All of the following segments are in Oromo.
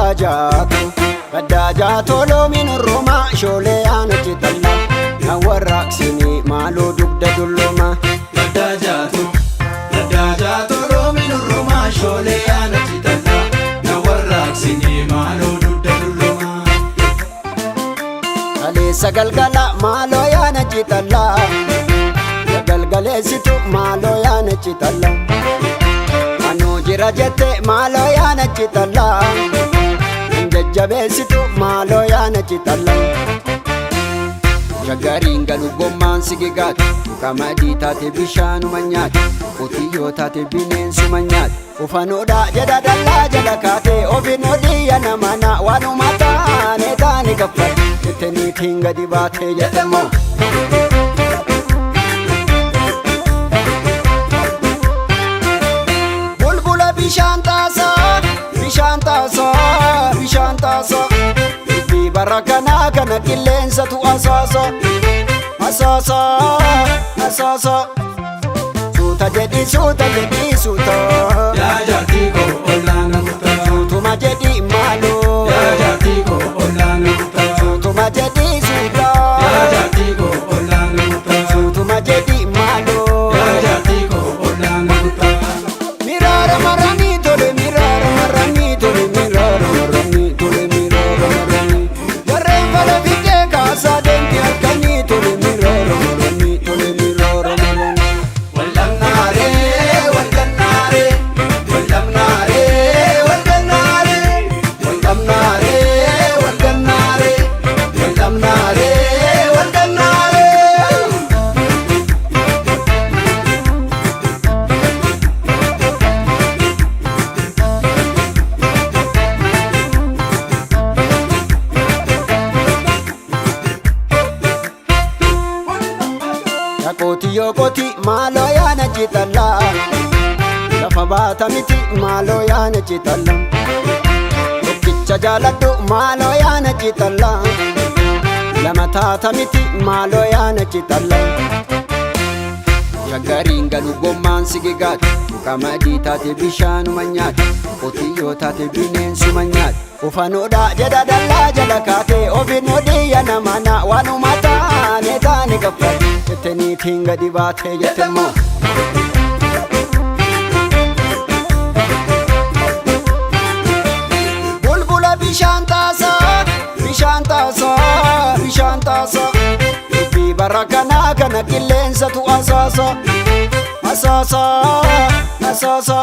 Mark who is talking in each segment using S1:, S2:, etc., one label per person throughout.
S1: Gaddaa jaatu gaddaa jaatoo loomiin orromaa shoolee aanachi tallaa na warraaqsinii maaloo dugda dulloomaa.
S2: Gaddaa jaatu gaddaa jaatoo loomiin orromaa shoolee aanachi tallaa na warraaqsinii maaloo dugda dulloomaa.
S1: Kaleessa galgala maaloo yaanachi tallaa galgaleessitu maaloo yaanachi tallaa. Anuu jira jette maaloo yaanachi tallaa jajjabeessitu maaloo yaanachi tallaa. Shaggariin galu gommaan sigigaati qamadii taate bishaanuma nyaati qotiyyoo taate bineensuma nyaati. Ufanoodha jedha dallaa jala kaatee ofiin odiyya namana waanuma taane taane gaffate jette niitiin gadi baatee jette immoo. Bulbula bishaan taasaa bishaan taasaa bishaan taasaa dubbii bara kanaa kana qilleensatu asaasa asaasa asaasa suuta jedhi suuta jedhi suuta
S2: Yaa jaartii koo ollaan na kutaa.
S1: Suutuma jedhi maaloo
S2: Yaa jaartii koo ollaan na kutaa.
S1: Suutuma jedhi suuta
S2: Yaa jaartii koo ollaan na kutaa.
S1: Suutuma jedhi maaloo
S2: Yaa jaartii koo ollaan na kutaa.
S1: Miraara maranii tole miraara maranii tole miraara maranii tole miraara maranii jarreen fala fiixee kaasaa deemti halkanii tole miraara maranii tole miraara maranii.
S2: Wallamnaaree walgannaaree wallamnaaree walgannaaree wallamnaaree walgannaaree wallamnaaree walgannaaree.
S1: Yaa qotiyyoo qoti maaloo yaana citallaa lafa baata miti maaloo yaana citallaa tokkicha jaaladhu maaloo yaana citallaa lama taata miti maaloo yaana citallaa. Shaggariin galu gommaan sigigaati qamadii taate bishaanuma nyaati qotiyyoo taate bineensuma nyaati. Ufanoodha jedha dallaa jala kaatee ofiin odiyya namana waanuma taane taane gaffate jette niitiin gadi baatee jette immoo. Bulbula bishaan taasaa bishaan taasaa bishaan taasaa dubbii bara kanaa kana qilleensatu asaasa asaasa asaasa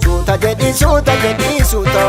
S1: suuta jedhi suuta jedhi suuta.